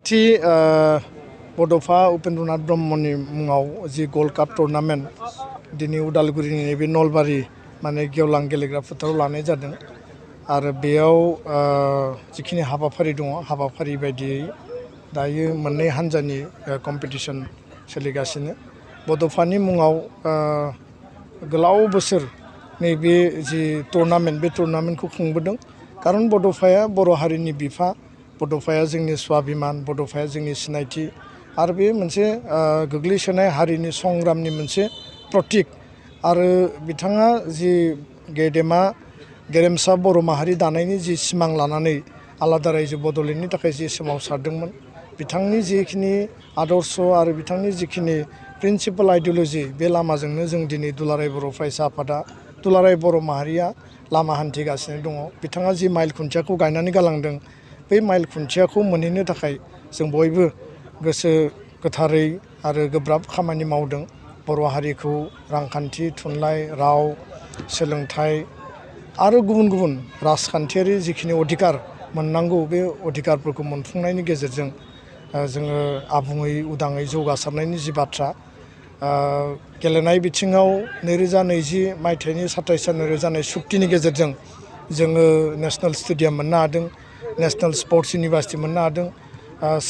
थि बड'फा उपेन्द्रनाथ ब्रह्मनि मुङाव जि गल्ड काप टुर्नामेन्ट दिनै उदालगुरिनि नैबे नलबारि माने गेवलां गेलेग्रा फोथाराव लानाय जादों आरो बेयाव जिखिनि हाबाफारि दङ हाबाफारि बायदियै दायो मोननै हान्जानि कम्पिटिसन सोलिगासिनो बड'फानि मुङाव गोलाव बोसोर नैबे जि टुर्नामेन्ट बे टुर्नामेन्टखौ खुंबोदों खारन बड'फाया बर' हारिनि बिफा बड'फाया जोंनि स्वाभिमान बड'फाया जोंनि सिनायथि आरो बे मोनसे गोग्लैसोनाय हारिनि संग्रामनि मोनसे प्रतीक आरो बिथाङा जि गेरेमसा बर' माहारि दानायनि जि सिमां लानानै आलादा रायजो बड'लेण्डनि थाखाय जि सोमावसारदोंमोन बिथांनि जिखिनि आदर्श आरो बिथांनि जिखिनि प्रिन्सिपाल आइडिय'लजि बे लामाजोंनो जों दिनै दुलाराय बर' फरायसा आफादा दुलाराय बर' माहारिया लामा हान्थिगासिनो दङ बिथाङा जि माइल खुन्थियाखौ गायनानै गालांदों बै माइल खुन्थियाखौ मोनहैनो थाखाय जों बयबो गोसो गोथारै आरो गोब्राब खामानि मावदों बर' हारिखौ रांखान्थि थुनलाइ राव सोलोंथाइ आरो गुबुन गुबुन राजखान्थियारि जिखिनि अधिकार मोननांगौ बे अधिकारफोरखौ मोनफुंनायनि गेजेरजों जोङो आबुङै उदाङै जौगासारनायनि जि बाथ्रा गेलेनाय बिथिङाव 2020 मायथाइनि 27 जानुवारि जानाय सुक्तिनि गेजेरजों जोङो नेशनेल स्टेडियाम मोननो हादों नेशनेल स्पर्ट्स इउनिभार्सिटि मोननो हादों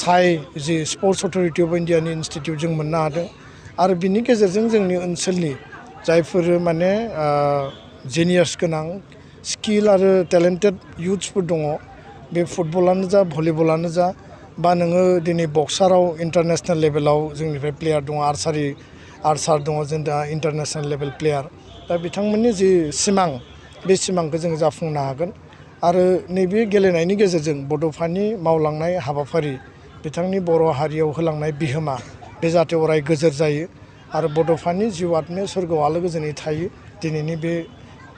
साइ जि स्पर्ट्स अथरिटि अफ इन्डियानि इनस्टिटिउट जों मोननो हादों आरो बिनि गेजेरजों जोंनि ओनसोलनि जायफोर माने जेनियास गोनां स्किल आरो टेलेन्टेड युथ्सफोर दङ बे फुटबलानो जा भलिबलानो जा बा नोङो दिनै बक्साराव इन्टारनेशनेल लेभेलाव जोंनिफ्राय प्लेयार दङ आर्चार दङ जों दा इन्टारनेशनेल लेभेल प्लेयार दा बिथांमोननि जि सिमां बे सिमांखौ जों जाफुंनो हागोन आरो नैबे गेलेनायनि गेजेरजों बड'फानि मावलांनाय हाबाफारि बिथांनि बर' हारियाव होलांनाय बिहोमा बे जाहाथे अराय गोजोर जायो आरो बड'फानि जिउ आत्माया सोरगोआव आलो गोजोनै थायो दिनैनि बे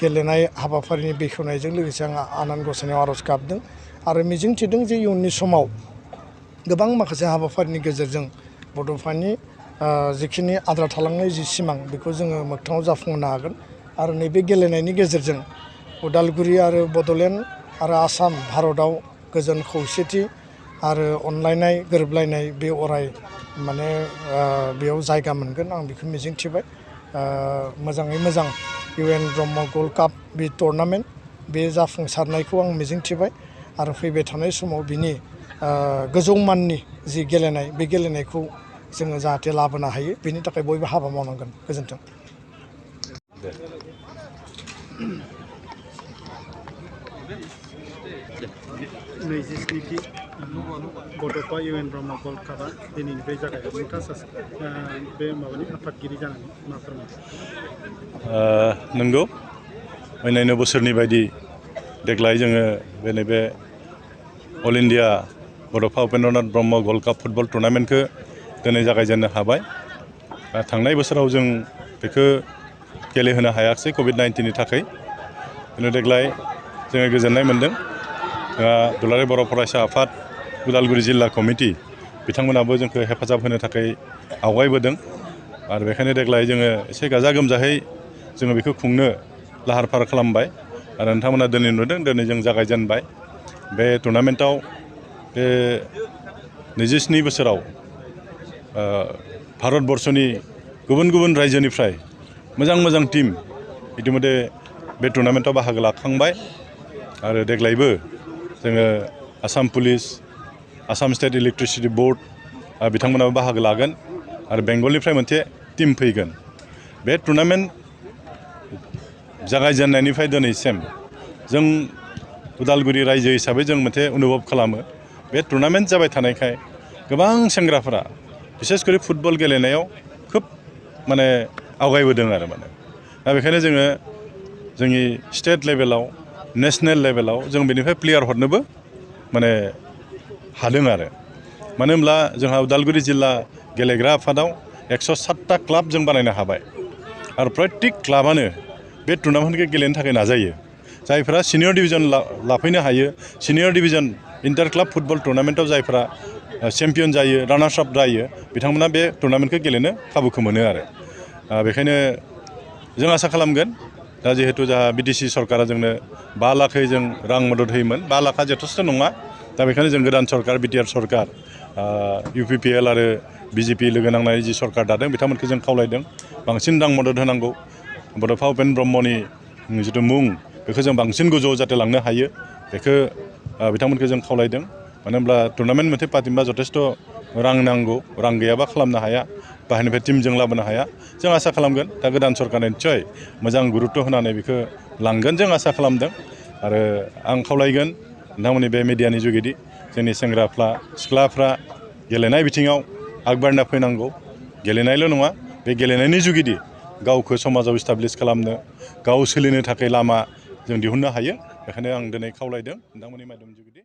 गेलेनाय हाबाफारिनि बेखेवनायजों लोगोसे आं आनान गसाइनाव आर'ज गाबदों आरो मिजिंथिदों जे इयुननि समाव गोबां माखासे हाबाफारिनि गेजेरजों बड'फानि जिखिनि आद्रा थालांनाय जि सिमां बेखौ जोङो मोगथाङाव जाफुंहोनो हागोन आरो नैबे गेलेनायनि गेजेरजों उदालगुरि आरो बड'लेण्ड आरो आसाम भारतआव गोजोन खौसेथि आरो अनलायनाय गोरोबलायनाय बे अराय माने बेयाव जायगा मोनगोन आं बेखौ मिजिंथिबाय मोजाङै मोजां UN ब्रह्म गल्ड काप बे टुर्नामेन्ट बे जाफुंसारनायखौ आं मिजिंथिबाय आरो फैबाय थानाय समाव बिनि गोजौ माननि जि गेलेनाय बे गेलेनायखौ जोङो जाहाथे लाबोनो हायो बेनि थाखाय बयबो हाबा मावनांगोन गोजोन्थों बड'फा UN ब्रह्म गल्ड कापआ दिनैनिफ्राय जागायदों नोंथाङा बे माबानि आफादगिरि जानानै मा फोरमायो नंगौ फैनायनो बोसोरनि बायदि देग्लाय जोङो नैबे all India Bodofa Upendranath Brahma gold cup football टुर्नामेन्टखौ दिनै जागायजेननो हाबाय थांनाय बोसोराव जों बेखौ गेलेहोनो हायाखिसै COVID-19नि थाखाय किन्तु देग्लाय जोङो गोजोननाय मोन्दों दुलाराय बर' फरायसा आफाद उदालगुरि जिल्ला कमिटि बिथांमोनाबो जोंखौ हेफाजाब होनो थाखाय आवगायबोदों आरो बेखायनो देग्लाय जोङो एसे गाजा गोमजायै जोङो बेखौ खुंनो लाहार फाहार खालामबाय आरो नोंथांमोना दिनै नुदों दिनै जों जागायजेनबाय बे टुर्नामेन्टआव बे 27 बोसोराव भारतबर्षनि गुबुन गुबुन रायजोनिफ्राय मोजां मोजां टीम इतिमধ্যे बे टुर्नामेन्टआव बाहागो लाखांबाय आरो देग्लायबो जोङो Assam police Assam state electricity board बिथांमोनाबो बाहागो लागोन आरो बेंगलनिफ्राय मोनसे टीम फैगोन बे टुर्नामेन्ट जागायजेननायनिफ्राय दिनैसिम जों उदालगुरि रायजो हिसाबै जों मोनसे अनुभब खालामो बे टुर्नामेन्ट जाबाय थानायखाय गोबां सेंग्राफोरा बिसेसकरि फुटबल गेलेनायाव खोब माने आवगायबोदों आरो माने दा बेखायनो जोङो जोंनि स्टेट लेभेलाव नेशनेल लेभेलाव जों बेनिफ्राय प्लेयार हरनोबो माने हादों आरो मानो होनब्ला जोंहा उदालगुरि जिल्ला गेलेग्रा आफादाव 107टा क्लाब जों बानायनो हाबाय आरो प्रत्येक क्लाबानो बे टुर्नामेन्टखौ गेलेनो थाखाय नाजायो जायफोरा सिनियर डिभिजन लाफैनो हायो senior division inter club football टुर्नामेन्टआव जायफोरा चेम्पियन जायो रानार्स आप जायो बिथांमोना बे टुर्नामेन्टखौ गेलेनो खाबुखौ मोनो आरो बेखायनो जों आसा खालामगोन दा जिहेतु जोंहा BTC सरकारा जोंनो 5 लाखै जों रां मदद होयोमोन 5 लाखा जथेस्थ' नङा दा बेखायनो जों गोदान सरकार BTR सरकार UPPL आरो BJP लोगो नांनानै जि सरकार दादों बिथांमोनखौ जों खावलायदों बांसिन रां मदद होनांगौ बड'फा उपेन्द्र ब्रह्मनि जिथु मुं बेखौ जों बांसिन गोजौआव जाहाथे लांनो हायो बेखौ बिथांमोनखौ जों खावलायदों मानो होनब्ला टुर्नामेन्ट मोनसे पातिनोबा जथेस्थ' रां नांगौ रां गैयाबा खालामनो हाया बाहेरनिफ्राय टिमजों लाबोनो हाया जों आसा खालामगोन दा गोदान सरकारनि निस्सय मोजां गुरुत्व होनानै बेखौ लांगोन जों आसा खालामदों आरो आं खावलायगोन नोंथांमोननि बे मिडियानि जुगिदि जोंनि सेंग्राफ्रा सिख्लाफ्रा गेलेनाय बिथिङाव आगबारिना फैनांगौ गेलेनायल' नङा बे गेलेनायनि जुगिदि गावखौ समाजाव इस्टाब्लिस खालामनो गाव सोलिनो थाखाय लामा जों दिहुननो हायो बेखायनो आं दिनै खावलायदों नोंथांमोननि माध्यम जुगिदि